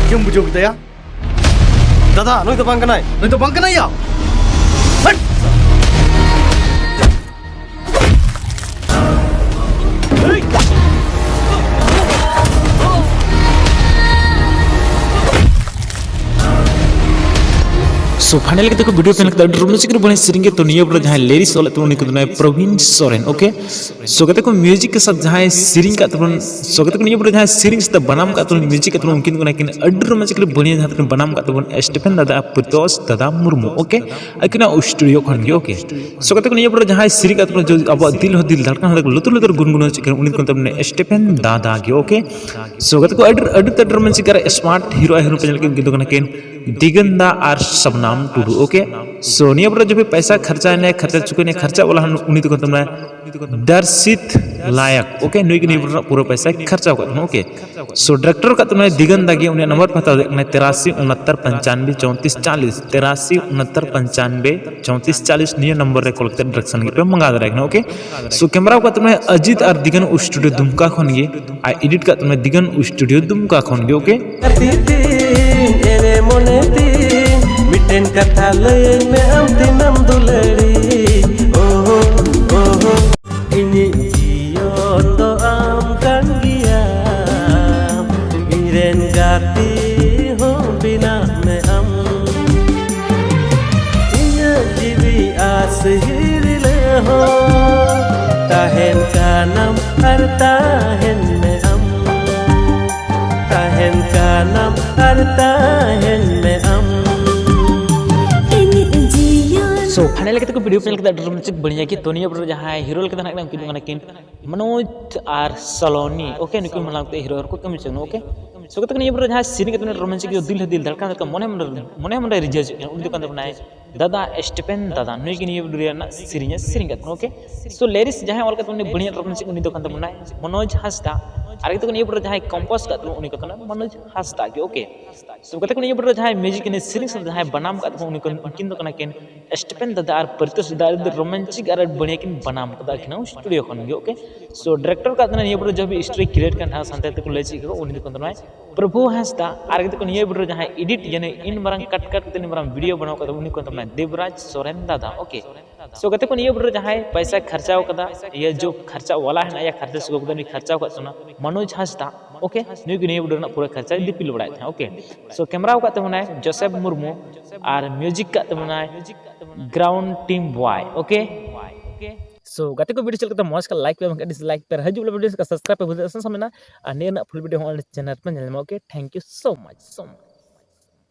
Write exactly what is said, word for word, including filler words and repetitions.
ᱪᱮᱫ ᱮᱢ ᱵᱩᱡᱷᱟᱹᱣ ᱠᱮᱫᱟᱭᱟ? ᱫᱟᱫᱟ, ᱱᱩᱭ ᱫᱚ ᱵᱟᱝ ᱠᱟᱱᱟᱭ᱾ ᱱᱩᱭ ᱫᱚ ᱵᱟᱝ ᱠᱟᱱᱟᱭ ᱭᱟ᱾ ᱦᱟᱴ! So finally ᱠᱟᱛᱮ ᱠᱚ video ᱯᱮ ᱧᱮᱞ ᱠᱮᱫᱟ, ᱟᱹᱰᱤ romantic ᱨᱮ ᱵᱚᱱᱮ ᱥᱮᱨᱮᱧ ᱜᱮ᱾ ᱛᱚ ᱱᱤᱭᱟᱹ ᱵᱚᱞᱮ ᱡᱟᱦᱟᱸᱭ lyrics ᱚᱞᱮᱫ ᱛᱟᱵᱚᱱ ᱩᱱᱤ ᱠᱚ ᱫᱚ ᱱᱟᱭ ᱯᱨᱚᱵᱤᱱ ᱥᱚᱨᱮᱱ, okay? So ᱜᱟᱛᱮ ᱠᱚ music ᱠᱮ ᱥᱟᱛ ᱡᱟᱦᱟᱸᱭ ᱥᱮᱨᱮᱧ ᱠᱟᱜ ᱛᱟᱵᱚᱱ, so ᱜᱟᱛᱮ ᱠᱚ ᱱᱤᱭᱟᱹ ᱵᱚᱞᱮ ᱡᱟᱦᱟᱸᱭ ᱥᱮᱨᱮᱧ ᱥᱟᱛ ᱵᱟᱱᱟᱢ ᱠᱟᱜ ᱛᱟᱵᱚᱱ, music ᱠᱟᱜ ᱛᱟᱵᱚᱱ ᱩᱱᱠᱤᱱ ᱫᱚ ᱠᱟᱱᱟ ᱠᱤᱱ ᱟᱹᱰᱤ romantic ᱨᱮ ᱵᱚᱱᱮ ᱡᱟᱦᱟᱸ ᱛᱟᱵᱚᱱ ᱵᱟᱱᱟᱢ ᱠᱟᱜ ᱛᱟᱵᱚᱱ ᱥᱴᱤᱯᱷᱮᱱ ᱫᱟᱫᱟ ᱟᱨ ᱯᱨᱤᱛᱚᱥ ᱫᱟᱫᱟ ᱢᱩᱨᱢᱩ, okay? ᱟᱹᱠᱤᱱᱟᱜ studio ᱠᱷᱚᱱ ᱜᱮ, okay? So ᱜᱟᱛᱮ ᱠᱚ ᱱᱤᱭᱟᱹ ᱵᱚᱞᱮ ᱡᱟᱦᱟᱸᱭ ᱥᱮᱨᱮᱧ ᱠᱟᱜ ᱛᱟᱵᱚᱱ ᱡᱚ-, ᱟᱵᱚᱣᱟᱜ ᱫᱤᱞ ᱦᱚᱸ ᱫᱤᱞ ᱫᱷᱟᱲᱠᱟᱱ ᱦᱚᱸ ᱞᱩᱛᱩᱨ ᱞᱩᱛᱩᱨ ᱜᱩᱱᱜᱩᱱᱟᱹᱣ ᱪᱮᱫ ᱠᱟᱱᱟ ᱩᱱᱤ ᱫᱚ ᱠᱟᱱ ᱛᱟᱵᱚᱱ ᱥᱴᱤᱯᱷᱮᱱ ᱫᱟᱫᱟ ᱜᱮ, okay? So ᱜᱟᱛᱮ ᱠᱚ ᱟᱹᱰᱤ, ᱟᱹᱰᱤ ᱩᱛᱟᱹᱨ romantic ᱟᱨ smart hero ᱟᱨ heroine ᱯᱮ ᱧᱮᱞ ᱠᱮᱫ ᱩᱱᱠᱤᱱ ᱫᱚ ᱠᱟᱱᱟ ᱠᱤᱱ ᱫᱤᱜᱟᱱ ᱫᱟ ᱟᱨ ᱥᱟᱵᱱᱟᱢ ᱴᱩᱰᱩ, okay? So ᱱᱤᱭᱟᱹ ᱯᱚᱨᱮ ᱡᱚᱵᱮ ᱯᱟᱭᱥᱟ ᱠᱷᱟᱨᱪᱟ ᱮᱱᱟ, ᱠᱷᱟᱨᱪᱟ ᱪᱩᱠᱟᱹᱭ ᱮᱱᱟ, ᱠᱷᱟᱨᱪᱟ ᱣᱟᱞᱟ ᱦᱚᱸ ᱩᱱᱤ ᱫᱚ ᱠᱟᱱ ᱛᱟᱵᱚᱱᱟ ᱫᱟᱨᱥᱤᱛ ᱞᱟᱭᱟᱠ, okay? ᱱᱩᱭ ᱜᱮ ᱱᱤᱭᱟᱹ ᱯᱚᱨᱮ ᱯᱩᱨᱟᱹ ᱯᱟᱭᱥᱟᱭ ᱠᱷᱟᱨᱪᱟ ᱟᱠᱟᱫ ᱛᱟᱵᱚᱱᱟ, okay? So director ᱠᱟᱜ ᱛᱟᱵᱚᱱᱟᱭ ᱫᱤᱜᱟᱱ ᱫᱟ ᱜᱮ, ᱩᱱᱤᱭᱟᱜ number ᱯᱮ ᱦᱟᱛᱟᱣ ᱫᱟᱲᱮᱭᱟᱜ ᱠᱟᱱᱟ ᱛᱤᱨᱟᱥᱤ ᱩᱱᱟᱛᱛᱟᱨ ᱯᱚᱧᱪᱟᱱᱵᱮ ᱪᱚᱣᱛᱤᱥ ᱪᱟᱞᱤᱥ, ᱛᱤᱨᱟᱥᱤ ᱩᱱᱟᱛᱛᱟᱨ ᱯᱚᱧᱪᱟᱱᱵᱮ ᱪᱚᱣᱛᱤᱥ ᱪᱟᱞᱤᱥ, ᱱᱤᱭᱟᱹ number ᱨᱮ call ᱠᱟᱛᱮ direction ᱞᱟᱹᱜᱤᱫ ᱯᱮ ᱢᱟᱸᱜᱟᱣ ᱫᱟᱲᱮᱭᱟᱜ ᱠᱟᱱᱟ, okay? So camera ᱠᱟᱜ ᱛᱟᱵᱚᱱᱟᱭ ᱟᱡᱤᱛ ᱟᱨ ᱫᱤᱜᱟᱱ studio ᱫᱩᱢᱠᱟ ᱠᱷᱚᱱ ᱜᱮ, ᱟᱨ edit ᱠᱟᱜ ᱛᱟᱵᱚᱱᱟᱭ ᱫᱤᱜᱟᱱ studio ᱫᱩᱢᱠᱟ ᱠᱷᱚᱱ ᱜᱮ, okay? ᱜᱟᱛᱮ ᱛᱤᱧ, ᱮᱨᱮ ᱢᱚᱱᱮ ᱛᱤᱧ, ᱢᱤᱫᱴᱮᱱ ᱠᱟᱛᱷᱟ ᱞᱟᱹᱭᱟᱹᱧ ᱢᱮ, ᱟᱢ ᱛᱤᱱᱟᱹᱢ ᱫᱩᱞᱟᱹᱲᱤ᱾ ᱳᱦᱳ, ᱳᱦᱳ᱾ ᱤᱧᱤᱡ ᱡᱤᱭᱚᱱ ᱫᱚ ᱟᱢ ᱠᱟᱱ ᱜᱮᱭᱟᱢ, ᱤᱧ ᱨᱮᱱ ᱜᱟᱛᱮ ᱦᱚᱸ ᱵᱮᱱᱟᱜ ᱢᱮ ᱟᱢ᱾ ᱤᱧᱟᱹᱜ ᱡᱤᱣᱤ ᱟᱥ ᱦᱤᱨᱞᱟᱹ ᱦᱚᱸ ᱛᱟᱦᱮᱱ ᱠᱟᱱᱟᱢ ᱟᱨ ᱛᱟᱦᱮᱱ ᱢᱮ ᱟᱢ᱾ ᱛᱟᱦᱮᱱ ᱠᱟᱱᱟᱢ ᱟᱨ ᱛᱟᱦᱮᱱ ᱢᱮ ᱟᱢ᱾ ᱤᱧᱤᱡ ᱡᱤᱭᱚᱱ᱾ So finally ᱠᱟᱛᱮ ᱠᱚ video ᱯᱮ ᱧᱮᱞ ᱠᱮᱫᱟ, ᱟᱹᱰᱤ romantic ᱵᱟᱹᱲᱤᱭᱟ ᱜᱮ᱾ ᱛᱚ ᱱᱤᱭᱟᱹ ᱵᱚᱞᱮ ᱡᱟᱦᱟᱸᱭ hero ᱞᱮᱠᱟ ᱫᱚ ᱦᱮᱱᱟᱜ ᱠᱤᱱᱟ ᱩᱱᱠᱤᱱ ᱫᱚ ᱠᱟᱱᱟ ᱠᱤᱱ ᱢᱚᱱᱳᱡᱽ ᱟᱨ ᱥᱟᱞᱚᱱᱤ, okay? ᱱᱩᱠᱤᱱ ᱢᱟᱞᱟᱝ ᱛᱮ hero ᱦᱚᱲ ᱠᱚ ᱠᱟᱹᱢᱤ ᱪᱚᱝ, okay? So ᱠᱟᱛᱮ ᱱᱤᱭᱟᱹ ᱵᱚᱞᱮ ᱡᱟᱦᱟᱸᱭ ᱥᱮᱨᱮᱧ ᱠᱟᱛᱮ romantic ᱫᱤᱞ ᱦᱮ ᱫᱤᱞ ᱫᱷᱟᱲᱠᱟᱱ ᱫᱷᱟᱲᱠᱟᱱ ᱢᱚᱱᱮ ᱢᱚᱱᱮ ᱢᱚᱱᱮ ᱢᱚᱱᱮ ᱨᱤᱡᱷᱟᱹᱣ ᱪᱮᱫ ᱠᱟᱱᱟ ᱩᱱᱤ ᱫᱚ ᱠᱟᱱ ᱛᱟᱵᱚᱱᱟᱭ ᱫᱟᱫᱟ ᱥᱴᱤᱯᱷᱮᱱ ᱫᱟᱫᱟ, ᱱᱩᱭ ᱜᱮ ᱱᱤᱭᱟᱹ video ᱨᱮᱱᱟᱜ ᱥᱮᱨᱮᱧ ᱮ ᱥᱮᱨᱮᱧ ᱠᱟᱜ ᱛᱟᱵᱚᱱᱟ, okay? So lyrics ᱡᱟᱦᱟᱸᱭ ᱚᱞ ᱠᱟᱜ ᱛᱟᱵᱚᱱᱟ ᱩᱱᱤ ᱵᱟᱹᱲᱤᱭᱟᱹ romantic ᱩᱱᱤ ᱫᱚ ᱠᱟᱱ ᱛᱟᱵᱚᱱᱟᱭ ᱢᱚᱱᱳᱡᱽ ᱦᱟᱸᱥᱫᱟ᱾ ᱟᱨ ᱜᱟᱛᱮ ᱠᱚ, ᱱᱤᱭᱟᱹ video ᱨᱮ ᱡᱟᱦᱟᱸᱭ compose ᱠᱟᱜ ᱛᱟᱵᱚᱱᱟ ᱩᱱᱤ ᱠᱚ ᱠᱟᱱᱟ ᱢᱚᱱᱳᱡᱽ ᱦᱟᱸᱥᱫᱟ ᱜᱮ, okay? So ᱜᱟᱛᱮ ᱠᱚ, ᱱᱤᱭᱟᱹ video ᱨᱮ ᱡᱟᱦᱟᱸᱭ music ᱮᱱᱮᱡ ᱥᱮᱨᱮᱧ ᱥᱟᱶᱛᱮ ᱡᱟᱦᱟᱸᱭ ᱵᱟᱱᱟᱢ ᱠᱟᱜ ᱛᱟᱵᱚᱱᱟ ᱩᱱᱤ ᱠᱚ, ᱩᱱᱠᱤᱱ ᱫᱚ ᱠᱟᱱᱟ ᱠᱤᱱ ᱥᱴᱤᱯᱮᱱ ᱫᱟᱫᱟ ᱟᱨ ᱯᱨᱤᱛᱳᱥ ᱫᱟᱫᱟ᱾ ᱟᱹᱰᱤ romantic ᱟᱨ ᱟᱹᱰᱤ ᱵᱟᱹᱲᱤᱭᱟ ᱠᱤᱱ ᱵᱟᱱᱟᱢ ᱠᱟᱫᱟ ᱟᱹᱠᱤᱱᱟᱜ studio ᱠᱷᱚᱱ ᱜᱮ, okay? So director ᱠᱟᱜ ᱛᱟᱦᱮᱱᱟ ᱱᱤᱭᱟᱹ video ᱨᱮ ᱡᱟᱦᱟᱸ story create ᱠᱟᱱ ᱛᱟᱦᱮᱸᱱᱟ ᱥᱟᱱᱛᱟᱲᱤ ᱛᱮᱠᱚ ᱞᱟᱹᱭ ᱪᱮᱫ ᱠᱟᱫᱟ ᱩᱱᱤ ᱫᱚ ᱠᱟᱱ ᱛᱟᱵᱚᱱᱟᱭ ᱯᱨᱚᱵᱷᱩ ᱦᱟᱸᱥᱫᱟ᱾ ᱟᱨ ᱜᱟᱛᱮ ᱠᱚ, ᱱᱤᱭᱟᱹ video ᱨᱮ ᱡᱟᱦᱟᱸᱭ edit ᱡᱟᱹᱱᱤᱡ ᱤᱱ ᱢᱟᱨᱟᱝ cut cut ᱠᱟᱛᱮ ᱤᱱ ᱢᱟᱨᱟᱝ video ᱵᱮᱱᱟᱣ ᱠᱟᱫᱟ ᱩᱱᱤ ᱠᱚ ᱢᱮᱛᱟᱭ ᱫᱮᱵᱽᱨᱟᱡᱽ ᱥᱚᱨᱮᱱ ᱫᱟᱫᱟ, okay? So ᱜᱟᱛᱮ ᱠᱚ, ᱱᱤᱭᱟᱹ video ᱨᱮ ᱡᱟᱦᱟᱸᱭ ᱯᱚᱭᱥᱟ ᱠᱷᱚᱨᱪᱟᱣ ᱠᱟᱫᱟ, ᱤᱭᱟᱹ ᱡᱚ ᱠᱷᱚᱨᱪᱟ ᱣᱟᱞᱟ ᱦᱮᱱᱟᱜ ᱭᱟ, ᱠᱷᱚᱨᱪᱟ ᱥᱩᱜᱚ ᱠᱟᱫᱟ, ᱩᱱᱤ ᱠᱷᱚᱨᱪᱟᱣ ᱠᱟᱫ ᱛᱟᱵᱚᱱᱟ ᱢᱚᱱᱳᱡᱽ ᱦᱟᱸᱥᱫᱟ, okay? ᱱᱩᱭ ᱜᱮ ᱱᱤᱭᱟᱹ video ᱨᱮᱱᱟᱜ ᱯᱩᱨᱟᱹ ᱠᱷᱚᱨᱪᱟᱭ ᱫᱤᱯᱤᱞ ᱵᱟᱲᱟᱭᱮᱫ ᱛᱟᱦᱮᱸᱱᱟ, okay? So camera ᱠᱟᱜ ᱛᱟᱵᱚᱱᱟᱭ ᱡᱳᱥᱮᱯ ᱢᱩᱨᱢᱩ ᱟᱨ music ᱠᱟᱜ ᱛᱟᱵᱚᱱᱟᱭ Ground Team Boy, okay? So ᱜᱟᱛᱮ ᱠᱚ, video ᱪᱮᱫ ᱞᱮᱠᱟ ᱢᱚᱡᱽ ᱠᱷᱟᱱ like ᱯᱮ, ᱵᱟᱝᱠᱷᱟᱱ dislike ᱯᱮ, ᱦᱤᱡᱩᱜ ᱵᱚᱞᱮ video subscribe ᱯᱮ ᱵᱩᱡᱷᱟᱹᱣ ᱥᱟᱱᱟ ᱢᱮᱱᱟᱜᱼᱟ᱾ ᱟᱨ ᱱᱤᱭᱟᱹ ᱨᱮᱱᱟᱜ full video ᱦᱚᱸ ᱚᱸᱰᱮ channel ᱯᱮ ᱧᱮᱞ ᱧᱟᱢᱟ, okay? Thank you so much, so much.